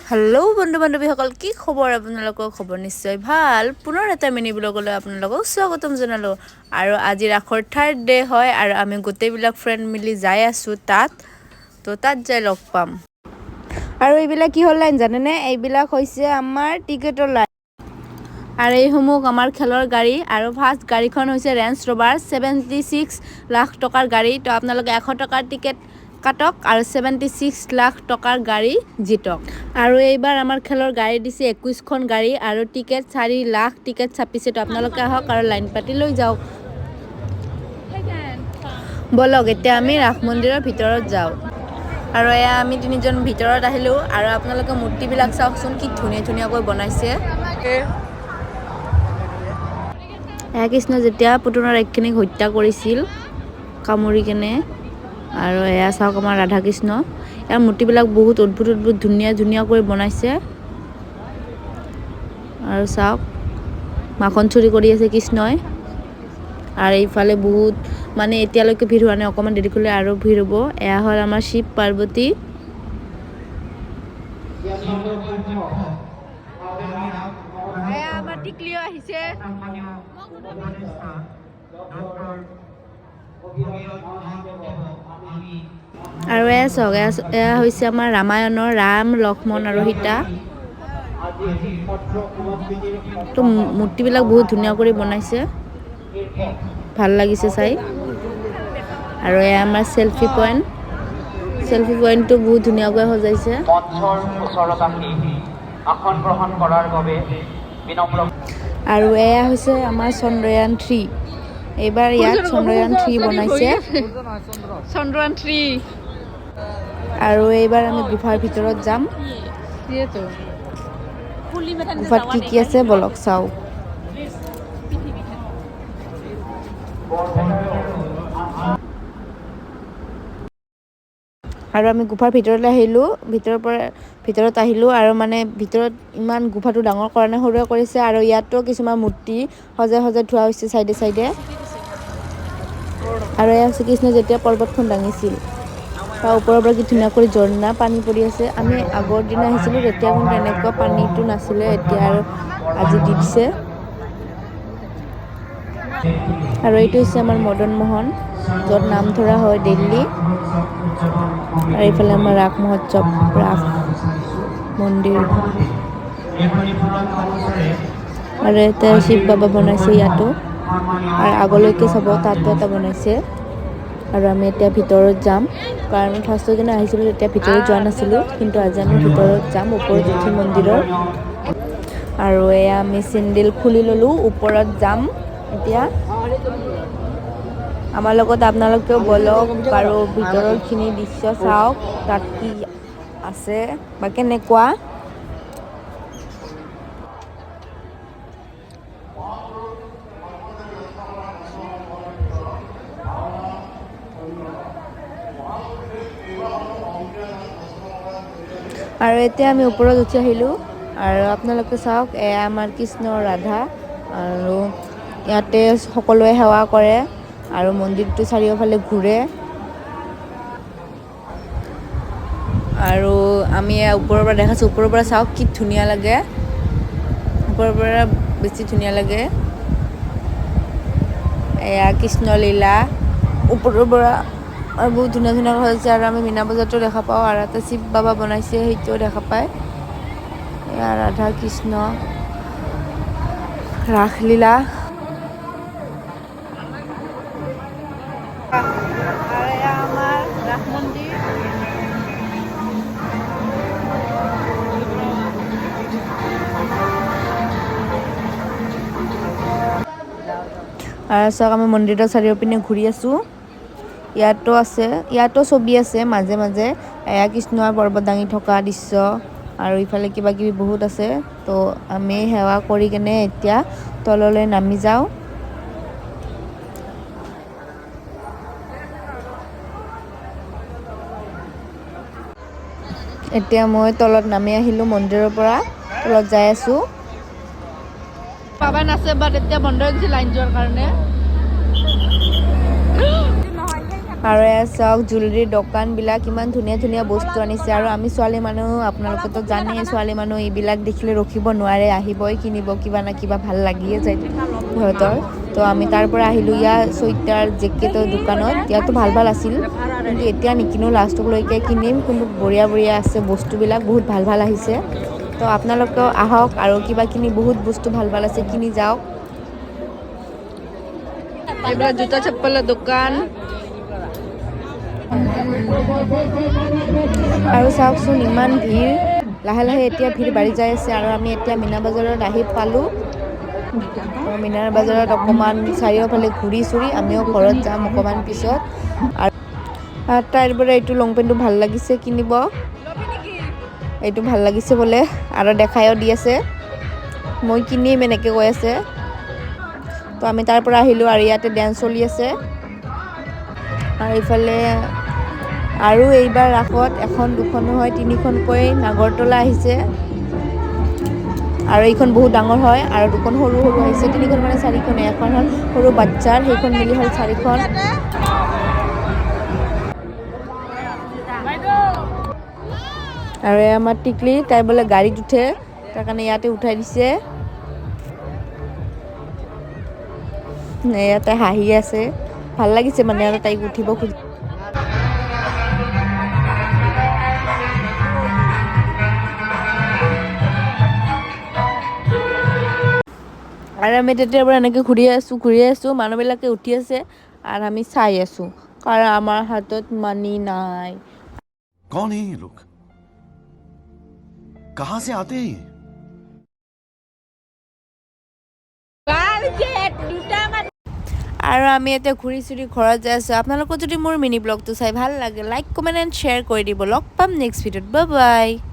Hello' বন্ধু বান্ধৱীসকল, কি খবৰ আপোনালোকৰ? খবৰ নিশ্চয় ভাল। পুনৰ এটা মিনি ব্লগলৈ আপোনালোকক স্বাগতম জনালোঁ। আৰু আজি ৰাসৰ থাৰ্ড ডে হয় আৰু আমি গোটেইবিলাক ফ্ৰেণ্ড মিলি যাই আছোঁ তাত। তো তাত যাই লগ পাম। আৰু এইবিলাক কিহৰ লাইন জানেনে? এইবিলাক হৈছে আমাৰ টিকেটৰ লাইন। আৰু এইসমূহ আমাৰ খেলৰ গাড়ী। আৰু ফাৰ্ষ্ট গাড়ীখন হৈছে ৰেঞ্জ ৰ'ভাৰ, 76 লাখ টকাৰ গাড়ী। তো আপোনালোকে 100 টকাৰ টিকেট কাটক আৰু 76 লাখ টকাৰ গাড়ী জিতক। আৰু এইবাৰ আমাৰ খেলৰ গাড়ী দিছে 21খন গাড়ী আৰু টিকেট 4 লাখ টিকেট ছাপিছে। তো আপোনালোকে আহক আৰু লাইন পাতি লৈ যাওক। ব'লক, এতিয়া আমি ৰাস মন্দিৰৰ ভিতৰত যাওঁ। আৰু এয়া আমি তিনিজন ভিতৰত আহিলোঁ। আৰু আপোনালোকে মূৰ্তিবিলাক চাওকচোন, কি ধুনীয়া ধুনীয়াকৈ বনাইছে। এয়া কৃষ্ণ যেতিয়া পুতনাৰ ৰাক্ষসীক হত্যা কৰিছিল কামুৰি কেনে। আৰু এয়া চাওক আমাৰ ৰাধা কৃষ্ণ। ইয়াৰ মূৰ্তিবিলাক বহুত অদ্ভুত অদ্ভুত, ধুনীয়া ধুনীয়াকৈ বনাইছে। আৰু চাওক, মাখন চুৰি কৰি আছে কৃষ্ণই। আৰু এইফালে বহুত মানে এতিয়ালৈকে ভিৰ হোৱা নাই, অকণমান দেৰি কৰিলে আৰু ভিৰ হ'ব। এয়া হ'ল আমাৰ শিৱ পাৰ্বতী। এয়া আমাৰ টিকলিও আহিছে। আৰু এয়া চাওক, এয়া এয়া হৈছে আমাৰ ৰামায়ণৰ ৰাম, লক্ষ্মণ আৰু সীতা। তো মূৰ্তিবিলাক বহুত ধুনীয়া কৰি বনাইছে, ভাল লাগিছে চাই। আৰু এয়া আমাৰ চেলফি পইণ্ট। চেলফি পইণ্টটো বহুত ধুনীয়াকৈ সজাইছে। মঞ্চৰ ওচৰত আহি আসন গ্ৰহণ কৰাৰ বাবে বিনম্ৰ আৰু এয়া হৈছে আমাৰ চন্দ্ৰয়ান 3। এইবাৰ ইয়াত চন্দ্ৰয়ান 3 বনাইছে। চন্দ্ৰয়ান 3। আৰু এইবাৰ আমি গুফাৰ ভিতৰত যাম। গুফাত কি কি আছে, বলক চাওঁ। আৰু আমি গুফাৰ ভিতৰলৈ আহিলোঁ। ভিতৰৰ পৰা ভিতৰত আহিলোঁ আৰু মানে ভিতৰত ইমান গুফাটো ডাঙৰ কৰা নাই, সৰুৱে কৰিছে। আৰু ইয়াতো কিছুমান মূৰ্তি সজাই সজাই থোৱা হৈছে চাইডে চাইডে। আৰু এয়া হৈছে কৃষ্ণ যেতিয়া পৰ্বতখন দাঙিছিল, তাৰ ওপৰৰ পৰা কি ধুনীয়া কৰি ঝৰ্ণা পানী পৰি আছে। আমি আগৰ দিনা আহিছিলোঁ, তেতিয়া কিন্তু এনেকুৱা পানীটো নাছিলে। এতিয়া আৰু আজি দি দিছে। আৰু এইটো হৈছে আমাৰ মদন মোহন, য'ত নাম ধৰা হয় ডেইলি। আৰু এইফালে আমাৰ ৰাস মহোৎসৱ, ৰাস মন্দিৰ। আৰু ইয়াতে শিৱ বাবা বনাইছে ইয়াতো। আৰু আগলৈকে চাব, তাতো এটা বনাইছে। আৰু আমি এতিয়া ভিতৰত যাম, কাৰণ ফাৰ্ষ্টৰ দিনা আহিছিলোঁ, তেতিয়া ভিতৰত যোৱা নাছিলোঁ। কিন্তু আজি আমি ভিতৰত যাম, ওপৰত উঠি মন্দিৰৰ। আৰু এয়া আমি চেণ্ডেল খুলি ল'লোঁ, ওপৰত যাম এতিয়া। আমাৰ লগত আপোনালোকেও ব'লক আৰু ভিতৰৰখিনি দৃশ্য চাওক, তাত কি আছে বা কেনেকুৱা। আৰু এতিয়া আমি ওপৰত উঠি আহিলোঁ। আৰু আপোনালোকে চাওক, এয়া আমাৰ কৃষ্ণ ৰাধা। আৰু ইয়াতে সকলোৱে সেৱা কৰে আৰু মন্দিৰটো চাৰিওফালে ঘূৰে। আৰু আমি এয়া ওপৰৰ পৰা দেখাইছোঁ। ওপৰৰ পৰা চাওক, কি ধুনীয়া লাগে। ওপৰৰ পৰা বেছি ধুনীয়া লাগে। এয়া কৃষ্ণলীলা ওপৰৰ পৰা আৰু বহুত ধুনীয়া ধুনীয়া হৈছে। আৰু আমি মীনা বজাৰটো দেখা পাওঁ। আৰু এটা শিৱ বাবা বনাইছে, সেইটোও দেখা পায়। এয়া ৰাধা কৃষ্ণ ৰাসলীলা। আৰু এয়া আমাৰ ৰাস মন্দিৰ। আৰু চাওক, আমি মন্দিৰৰ চাৰিওপিনে ঘূৰি আছোঁ। ইয়াতো আছে, ইয়াতো ছবি আছে মাজে মাজে। এয়া কৃষ্ণৰ পৰ্বত দাঙি থকা দৃশ্য। আৰু ইফালে কিবা কিবি বহুত আছে। তো আমি সেৱা কৰি কেনে এতিয়া তললৈ নামি যাওঁ। এতিয়া মই তলত নামি আহিলোঁ মন্দিৰৰ পৰা, তলত যাই আছোঁ। বাবা নাচে, বাট এতিয়া বন্ধ হৈ গৈছে লাইন যোৱাৰ কাৰণে। আৰু এয়া চাওক, জুৱেলাৰীৰ দোকানবিলাক ইমান ধুনীয়া ধুনীয়া বস্তু আনিছে। আৰু আমি ছোৱালী মানুহ, আপোনালোকেতো জানেই, ছোৱালী মানুহ এইবিলাক দেখিলে ৰখিব নোৱাৰে, আহিবই কিনিব, কিবা না কিবা ভাল লাগিয়ে যায় সিহঁতৰ। তো আমি তাৰ পৰা আহিলোঁ ইয়াৰ চুৱেটাৰ জেকেটৰ দোকানত। ইয়াতো ভাল ভাল আছিল, কিন্তু এতিয়া নিকিনো, লাষ্টলৈকে কিনিম। কিন্তু বঢ়িয়া বঢ়িয়া আছে বস্তুবিলাক, বহুত ভাল ভাল আহিছে। তো আপোনালোকেও আহক আৰু কিবা কিনি, বহুত বস্তু ভাল ভাল আছে, কিনি যাওক। এইবিলাক জোতা চপ্পলৰ দোকান। আৰু চাওকচোন, ইমান ভিৰ। লাহে লাহে এতিয়া ভিৰ বাঢ়ি যাই আছে। আৰু আমি এতিয়া মীনা বজাৰত আহি পালোঁ। তো মীনা বজাৰত অকণমান চাৰিওফালে ঘূৰি চুৰি আমিও ঘৰত যাম অকণমান পিছত। আৰু তাইৰ পৰা এইটো লং পেণ্টটো ভাল লাগিছে, কিনিব। এইটো ভাল লাগিছে বোলে আৰু দেখায়ো দি আছে, মই কিনিম এনেকৈ কৈ আছে। তো আমি তাৰ পৰা আহিলোঁ আৰু ইয়াতে ডেন্স চলি আছে। আৰু ইফালে আৰু এইবাৰ ৰাসত এখন দুখন নহয়, তিনিখনকৈ নাগৰতলা আহিছে। আৰু এইখন বহুত ডাঙৰ হয় আৰু দুখন সৰু সৰু আহিছে। তিনিখন মানে চাৰিখন। এখন হ'ল সৰু বাচ্ছাৰ, সেইখন মিলি হ'ল চাৰিখন। আৰু এই আমাৰ টিকলি, তাই বোলে গাড়ীত উঠে, তাৰ কাৰণে ইয়াতে উঠাই দিছে। ইয়াতে হাঁহি আছে, ভাল লাগিছে মানে আৰু তাইক উঠিব খুজি। আৰু আমি তেতিয়াৰ পৰা এনেকৈ ঘূৰি আছোঁ, ঘূৰি আছোঁ, মানুহবিলাকে উঠি আছে আৰু আমি চাই আছোঁ, কাৰণ আমাৰ হাতত মানি নাই। कौन है ये लोग? कहां से आते हैं ये? আৰু আমি এতিয়া ঘূৰি চুৰি ঘৰত যাই আছোঁ। আপোনালোকৰ যদি মোৰ মিনি ব্লগটো চাই ভাল লাগে, লাইক, কমেণ্ট এণ্ড শ্বেয়াৰ কৰি দিব। লগ পাম নেক্সট ভিডিঅ'ত। Bye bye.